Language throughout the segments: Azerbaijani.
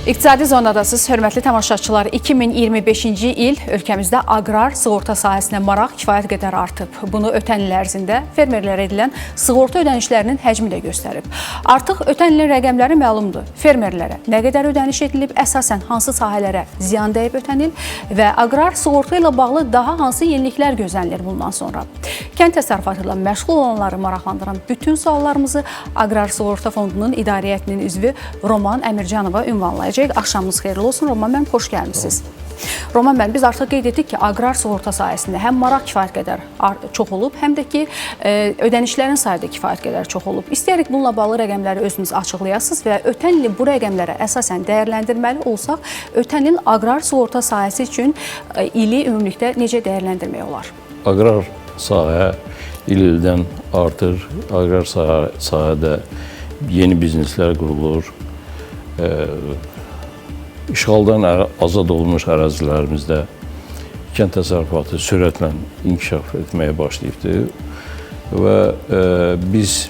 İqtisadi zonadasınız, hörmətli tamaşaçılar. 2025-ci il ölkəmizdə aqrar sığorta sahəsinə maraq kifayət qədər artıb. Bunu ötən il ərzində fermerlərə edilən sığorta ödənişlərinin həcmi də göstərib. Artıq ötən ilin rəqəmləri məlumdur. Fermerlərə nə qədər ödəniş edilib, əsasən hansı sahələrə ziyan dəyib ötən il və aqrar sığorta ilə bağlı daha hansı yeniliklər gözlənilir bundan sonra? Kənd təsərrüfatı ilə məşğul olanları maraqlandıran bütün suallarımızı Aqrar Sığorta Fondunun İdarə Heyətinin üzvü Roman Əmircanova ünvanlayacaq. Axşamınız xeyirli olsun. Roman müəllim, xoş gəlmisiniz. Roman müəllim, biz artıq qeyd etdik ki, aqrar sığorta sahəsində həm maraq kifayət qədər çox olub, həm də ki, ödənişlərin sayı da kifayət qədər çox olub. İstəyərik bununla bağlı rəqəmləri özünüz açıqlayasınız və ötən ilin bu rəqəmlərə əsasən dəyərləndirməli olsaq, ötən il aqrar sığorta sahəsi üçün ili ümumilikdə necə dəyərləndirmək olar? Aqrar sahə il-ildən artır. Aqrar sahədə yeni bizneslər qurulur. İşğaldan azad olunmuş ərazilərimizdə kənd təsərrüfatı sürətlə inkişaf etməyə başlayıbdır. Və biz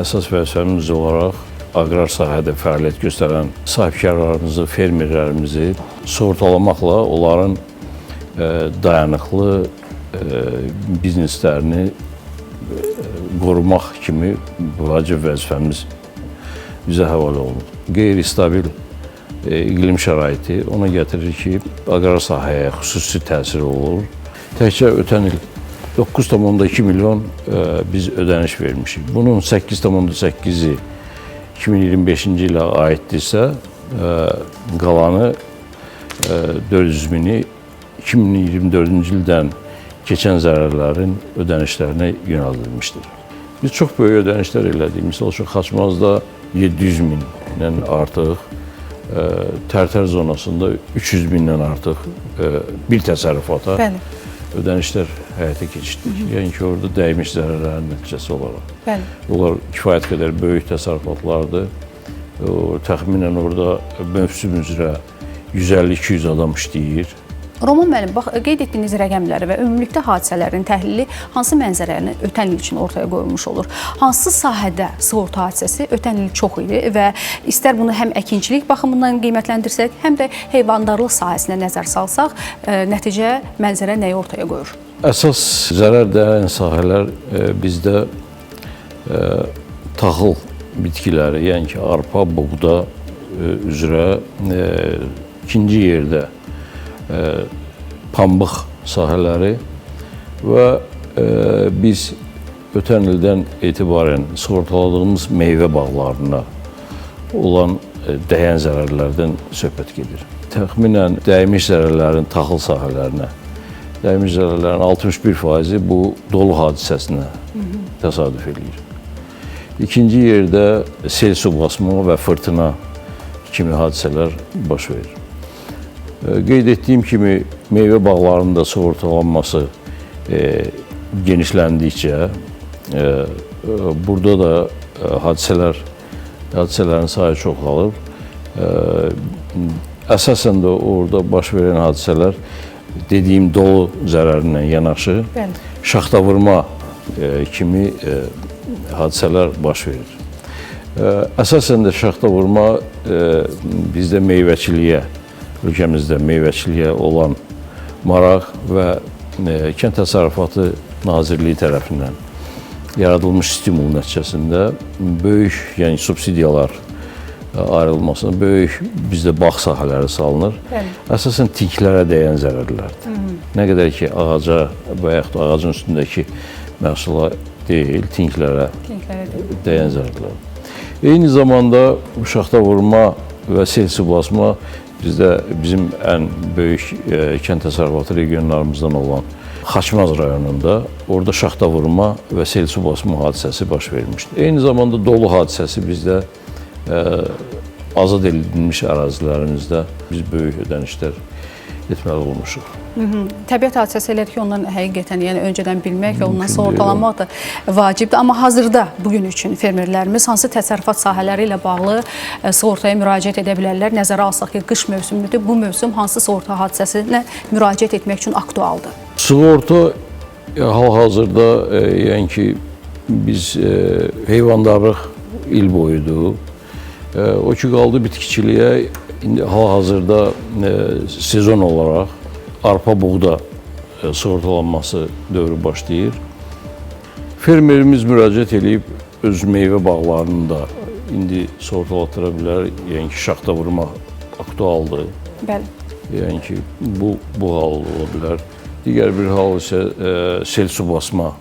əsas vəzifəmiz olaraq aqrar sahədə fəaliyyət göstərən sahibkarlarımızı, fermerlərimizi sığortalamaqla onların dayanıqlı bizneslərini qorumaq kimi vacib vəzifəmiz bizə həvalə olunub. Qeyri-stabil iqlim şəraiti ona gətirir ki, aqrar sahəyə xüsusi təsir olur. Təkcə ötən il 9,2 milyon biz ödəniş vermişik. Bunun 8,8-i 2025-ci ilə aiddirsə, qalanı 400 mini 2024-cü ildən keçən zərərlərin ödənişlərinə yönəldilmişdir. Biz çox böyük ödənişlər elədik. Misal üçün, Xaçmazda 700 mindən artıq, Tərtər zonasında 300 mindən artıq bir təsərrüfata Bəli. ödənişlər həyata keçirdik. Yəni ki, orada dəymiş zərərlərin nəticəsi olaraq. Bəli. Onlar kifayət qədər böyük təsərrüfatlardır. Təxminən orada mövsüm üzrə 150-200 adam işləyir. Roman müəllim, bax, qeyd etdiyiniz rəqəmləri və ümumilikdə hadisələrin təhlili hansı mənzərəni ötən il üçün ortaya qoyulmuş olur? Hansı sahədə sığorta hadisəsi ötən il çox idi və istər bunu həm əkinçilik baxımından qiymətləndirsək, həm də heyvandarlıq sahəsinə nəzər salsaq, nəticə mənzərə nəyi ortaya qoyur? Əsas zərər dəyən sahələr bizdə taxıl bitkiləri, yəni ki, arpa, buğda üzrə, ikinci yerdə pambıq sahələri və biz ötən ildən etibarən sığortaladığımız meyvə bağlarına olan dəyən zərərlərdən söhbət gedir. Təxminən dəymiş zərərlərin taxıl sahələrinə, dəymiş zərərlərin 61%-i bu dolu hadisəsinə təsadüf eləyir. İkinci yerdə sel su basma və fırtına kimi hadisələr baş verir. Qeyd etdiyim kimi, meyvə bağlarının da sığortalanması genişləndikcə burada da hadisələrin sayı çoxalır. Əsasən də orada baş verən hadisələr dediyim dolu zərərinlə yanaşı, Bəli. şaxta vurma kimi hadisələr baş verir. Əsasən də şaxta vurma bizdə meyvəçiliyə, ölkəmizdə meyvəçiliyə olan maraq və Kənd Təsərrüfatı Nazirliyi tərəfindən yaradılmış stimul nəticəsində böyük, yəni subsidiyalar ayrılmasına böyük bizdə bağ sahələri salınır. Bəli. Əsasən tinklərə dəyən zərərlərdir. Nə qədər ki, ağaca və yaxud da ağacın üstündəki məhsula deyil, tinklərə dəyən zərərlər. Eyni zamanda şaxta vurma və sel su basma bizdə bizim ən böyük kənd təsərrüfatı regionlarımızdan olan Xaçmaz rayonunda orada şaxta vurma və sel su basma hadisəsi baş vermişdi. Eyni zamanda dolu hadisəsi bizdə azad edilmiş ərazilərimizdə biz böyük ödənişlər etməli olmuşuq. Təbiət hadisəsi elədir ki, ondan həqiqətən, yəni öncədən bilmək və ondan sığortalanmaq da vacibdir. Amma hazırda bugün üçün fermerlərimiz hansı təsərrüfat sahələri ilə bağlı sığortaya müraciət edə bilərlər? Nəzərə alsaq ki, qış mövsümüdür. Bu mövsüm hansı sığorta hadisəsinə müraciət etmək üçün aktualdır? Sığorta hal-hazırda, yəni ki, biz heyvandarlıq il boyudur. O ki qaldı bitkiçiliyə, indi hal-hazırda sezon olaraq arpa buğda sığortalanması dövrü başlayır. Fermerimiz müraciət eləyib öz meyvə bağlarını da indi sığortalatdıra bilər. Yəni ki, şaxta vurmaq aktualdır. Bəli. Yəni ki, bu hal ola bilər. Digər bir hal isə sel su basma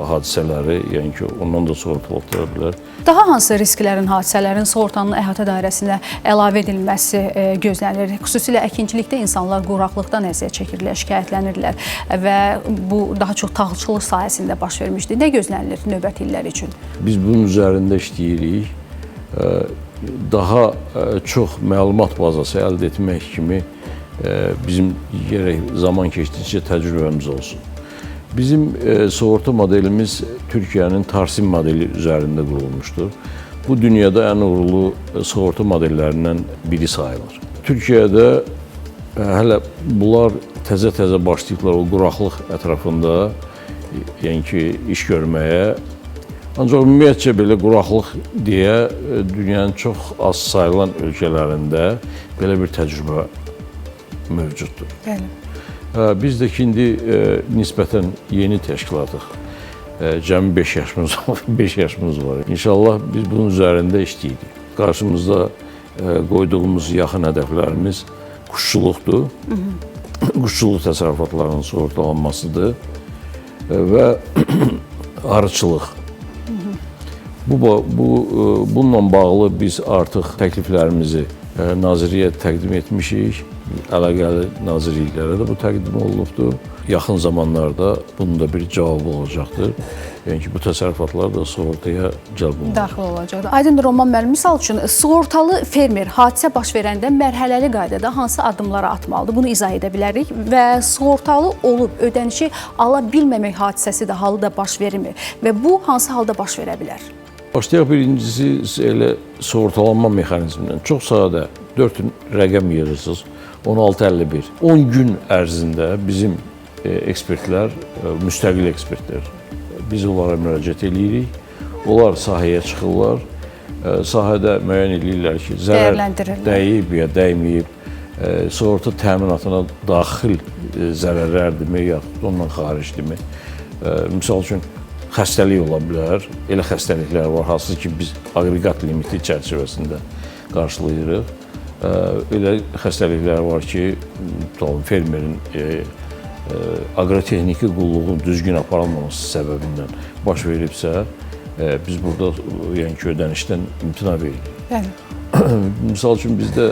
hadisələri, yəni ki, ondan da sığortalatdıra bilər. Daha hansı risklərin, hadisələrin sığortanın əhatə dairəsinə əlavə edilməsi gözlənilir? Xüsusilə əkinçilikdə insanlar quraqlıqdan əziyyət çəkirlər, şikayətlənirlər və bu daha çox taxılçılıq sahəsində baş vermişdi. Nə gözlənilir növbəti illər üçün? Biz bunun üzərində işləyirik. Daha çox məlumat bazası əldə etmək kimi bizim gərək zaman keçdikcə təcrübəmiz olsun. Bizim sığorta modelimiz Türkiyənin Tarsim modeli üzərində qurulmuşdur. Bu dünyada ən uğurlu sığorta modellərindən biri sayılır. Türkiyədə hələ bunlar təzə-təzə başlayıblar o quraqlıq ətrafında, yəni ki, iş görməyə. Ancaq ümumiyyətcə belə quraqlıq deyə dünyanın çox az sayılan ölkələrində belə bir təcrübə mövcuddur. Bəli. Biz də ki, indi nisbətən yeni təşkilatıq. Cəmi 5 yaşımız var. 5 yaşımız var. İnşallah biz bunun üzərində işləyirik. Qarşımızda qoyduğumuz yaxın hədəflərimiz quşçuluqdur. Quşçuluq təsərrüfatlarının sığortalanmasıdır və arıçılıq. Bununla bağlı biz artıq təkliflərimizi nazirliyə təqdim etmişik. Əlaqəli nazirliklərə də bu təqdim olunubdur. Yaxın zamanlarda bunun da bir cavabı olacaqdır. Yəni ki, bu təsərrüfatlar da sığortaya cəlb olunacaq. Daxil olacaqdır. Aydındır Roman müəllim, misal üçün sığortalı fermer hadisə baş verəndə mərhələli qaydada hansı addımları atmalıdır? Bunu izah edə bilərik və sığortalı olub ödənişi ala bilməmək hadisəsi də halı da baş vermir və bu hansı halda baş verə bilər? Başlayaq birincisi elə sığortalanma mexanizmindən. Çox sadə 4 rəqəm yığırsınız. 1651. 10 gün ərzində bizim ekspertlər, müstəqil ekspertlər, biz onlara müraciət eləyirik. Onlar sahəyə çıxırlar. Sahədə müəyyən eləyirlər ki, zərər dəyib ya dəyməyib, sığorta təminatına daxil zərərlərdirmi, yaxud ondan xaricdirmi? Misal üçün, xəstəlik ola bilər. Elə xəstəliklər var, hansı ki, biz aqreqat limiti çərçivəsində qarşılayırıq. Elə xəstəliklər var ki, fermerin aqrotexniki qulluğun düzgün aparılmaması səbəbindən baş veribsə, biz burada yəni ki, ödənişdən imtina veririk. Bəli. Misal üçün, bizdə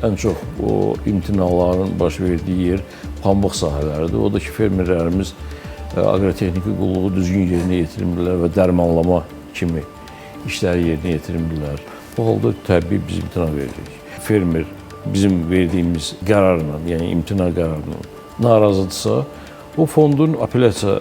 ən çox o imtinaların baş verdiyi yer pambıq sahələridir. O da ki, fermerlərimiz aqrotexniki qulluğu düzgün yerinə yetirmirlər və dərmanlama kimi işləri yerinə yetirmirlər. Bu halda təbii biz imtina veririk. Fermer bizim verdiyimiz qərarla, yəni imtina qərarla narazıdırsa, o fondun apellyasiya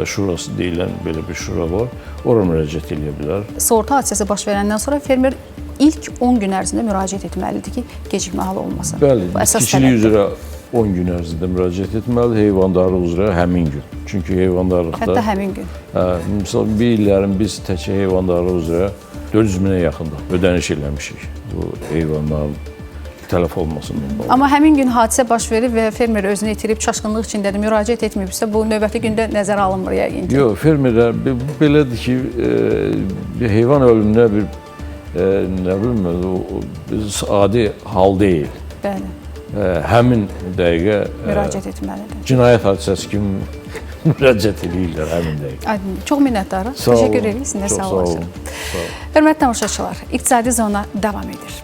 şurası deyilən belə bir şura var, ora müraciət eləyə bilər. Sığorta hadisəsi baş verəndən sonra fermer ilk 10 gün ərzində müraciət etməlidir ki, gecikmə halı olmasın. Bəli, bitkiçilik üzrə 10 gün ərzində müraciət etməlidir, heyvandarlıq üzrə həmin gün. Çünki heyvandarlıqda... Hətta həmin gün. Misal, bir illərin biz təkcə heyvandarlıq üzrə 400 minə yaxında ödəniş eləmişik bu heyvanların tələf olmasından bağlı. Amma həmin gün hadisə baş verib və fermer özünü itirib, çaşqınlıq içindədir, müraciət etməyibsə, bu növbəti gündə nəzərə alınmır yəqin ki. Yox, fermerlər belədir ki, bir heyvan ölümünə bir nə bilim, adi hal deyil. Bəli. Həmin dəqiqə müraciət etməlidir. Cinayət hadisəsi kimi müraciət eləyirlər həmin dəqiqə. Aydın, çox minnətdarıq. Təşəkkür edirik. Sizinlə sağollaşırıq. Hörmətli tamaşaçılar, İqtisadi Zona davam edir.